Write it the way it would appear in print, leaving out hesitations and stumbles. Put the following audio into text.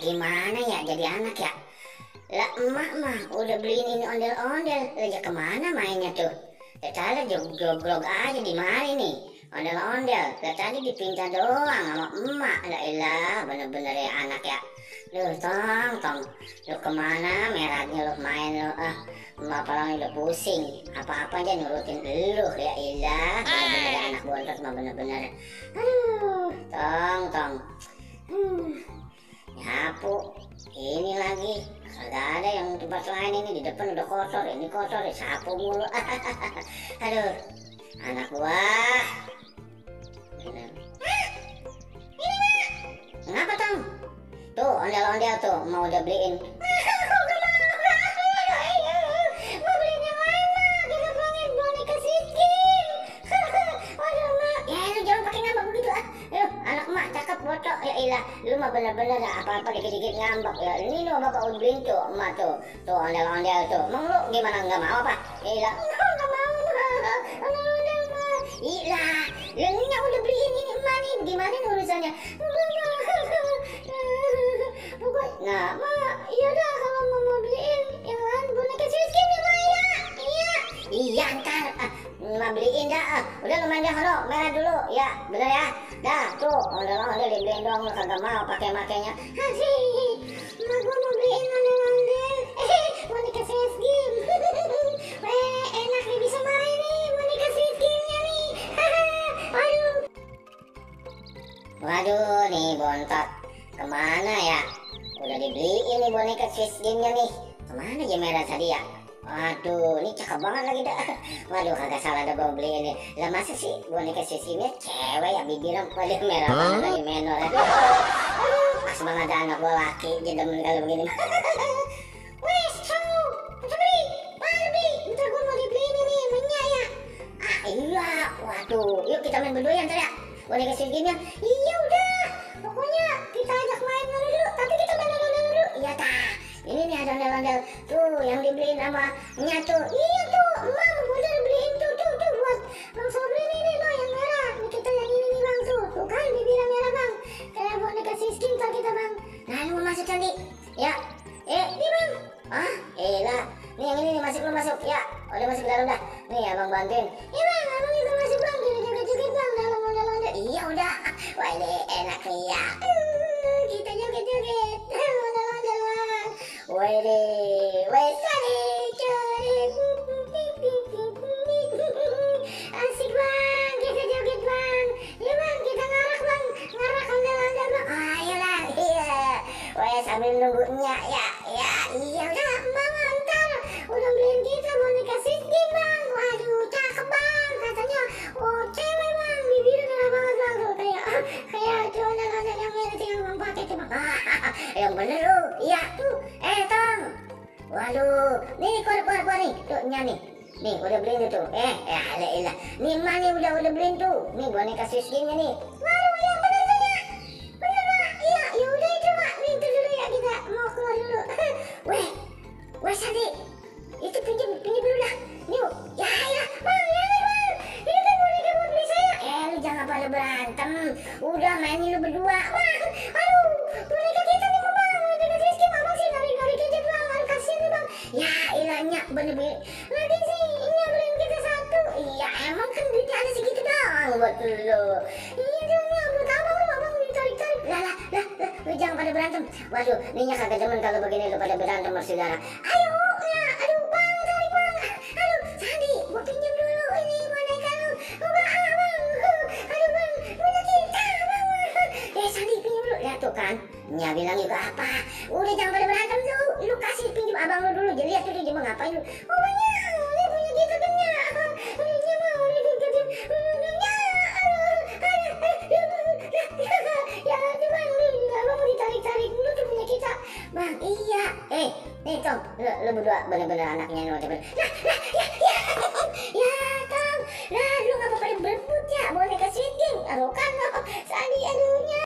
gimana ya jadi anak ya? Lah emak mah udah beliin ini ondel-ondel, aja kemana mainnya tuh? Ya tadi jog-jog aja di mari nih, ondel-ondel. Ya tadi dipinta doang sama emak. Lah ilah, bener-bener ya anak ya. Duh, tong, lu kemana meratnya lu main lu emak paling udah pusing. Apa-apa aja nurutin lu, ya ilah, bener-bener anak bontot mah bener-bener. Aduh, tong. Nyapu ini lagi kagak ada yang tempat lain, ini di depan udah kotor, ini kotor sapu mulu. Aduh, anak gua bener. Ngapa tong? Tuh ondel-ondel tuh mau udah beliin. Mau beliin yang mana? Kita pengen boneka Siskin. Waduh mak, ya lu jangan pakai ngambek begitu ah. Aduh, anak mak cakep botok, ya ilah, lu mah bener-bener apa-apa dikit-dikit ngambek ya. Ini lo bapak udah beliin tuh emak tuh ondel-ondel tuh. Emang lu gimana nggak mau apa? Ya ilah, nggak mau ondel-ondel mah. Ilah, lu nya udah beliin ini emak nih, gimana nih urusannya? Nah, mak, yaudah kalau mau beliin yang lain boneka Siskin ya mak ya. Iya ntar mak beliin dah. Udah lu main dah lo, merah dulu ya, bener ya. Dah tuh ondel-ondel dibeliin dong, lu kagak mau pakai-makainya. Asih, mak gua mau beliin ondel-ondel boneka Siskin. Enak nih bisa main nih boneka Siskinnya nih. Waduh nih bontot, kemana ya? Udah dibeliin nih boneka Siskinnya nih. Kemana aja merah tadi ya? Waduh, ini cakep banget lagi dah. Waduh, kagak salah dah gua beliin nih. Lah masa sih boneka Siskinnya cewek ya bibirnya? Waduh, merah banget lagi menor. Aduh, pas banget ada anak gua laki, jadi demen kalau begini. Wes, cowok, beli, bentar gua mau dibeliin ini, minyak ya. Ah iya, waduh, yuk kita main berdua ya ntar ya. Boneka Siskinnya, iya udah. Pokoknya kita ajak main dulu, tapi kita main dulu. Iya tah. Ini nih ada ondel-ondel tuh yang dibeliin sama nya tuh. Iya tuh, emak udah beliin tuh buat Bang Sobri nih lo yang merah. Nih kita yang ini nih bang tuh kan bibirnya merah bang. Kayak boneka Siskin tuh kita bang. Nah lu mau masuk cantik? Ya, ini bang. Ah, elah. Nih yang ini nih masuk ya. Udah masuk ke dalam dah. Nih abang bantuin. Iya bang, abang itu masuk bang. Joget-joget bang dalam ondel-ondel. Iya udah. Wah ini enak nih ya. Kita joget-joget. Ondel-ondel bang. Wes cari. Asik bang, kita joget bang. Iya bang, kita ngarak ondel-ondel bang. Ayolah, iya. Wes sambil nunggunya ya, iya udah mama ntar udah beliin kita boneka Siskin bang. Waduh cakep bang, katanya cewek bang, bibirnya merah banget bang tuh kayak tuh ondel-ondel yang merah tinggal bang pakai tuh bang. Yang bener lu, iya tuh, tong. Waduh, nih keluar nih, tuh nih. Nih udah beliin tuh, alah. Nih mah nih udah beliin tuh, nih boneka Siskinnya nih. Waduh, yang bener tuh ya, bener mak, iya, yaudah itu mak, nih itu dulu ya kita mau keluar dulu. Weh Sadi, itu pinjam dulu dah. Nih, ya bang, ini kan boneka buat beli saya. Lu jangan pada berantem, udah mainin lu berdua. Bang, aduh, boneka kita nih bang, boneka Siskin abang sih narik aja bang, kasihan nih bang. Ya ilahnya bener-bener, lagi sih ini beliin kita satu. Iya emang kan duitnya ada segitu doang buat lu. Iya dong ya, buat abang ditarik-tarik. Lah, lu jangan pada berantem. Waduh, ninya kagak demen kalau begini lu pada berantem bersaudara. Ayo, aduh bang, tarik bang. Aduh, Sandi, gua pinjam dulu ini boneka lu. Bang, aduh bang, punya kita bang. Sandi pinjam dulu. Lihat tuh kan, nya bilang juga apa? Udah jangan pada berantem dulu. Lu kasih pinjam abang lu dulu. Jadi lihat tuh dia mau ngapain lu? Oh bang ya, ini punya kita kan ya. Nya mau udah diketin. Ya aduh bang, lu abang mau ditarik-tarik lu tuh punya kita. Bang, iya. Nih Tom, lu berdua bener-bener anaknya lu. Ya Tom, lu ngapa pada berebut ya boneka Siskin? Aduh kan, Sandi aduhnya.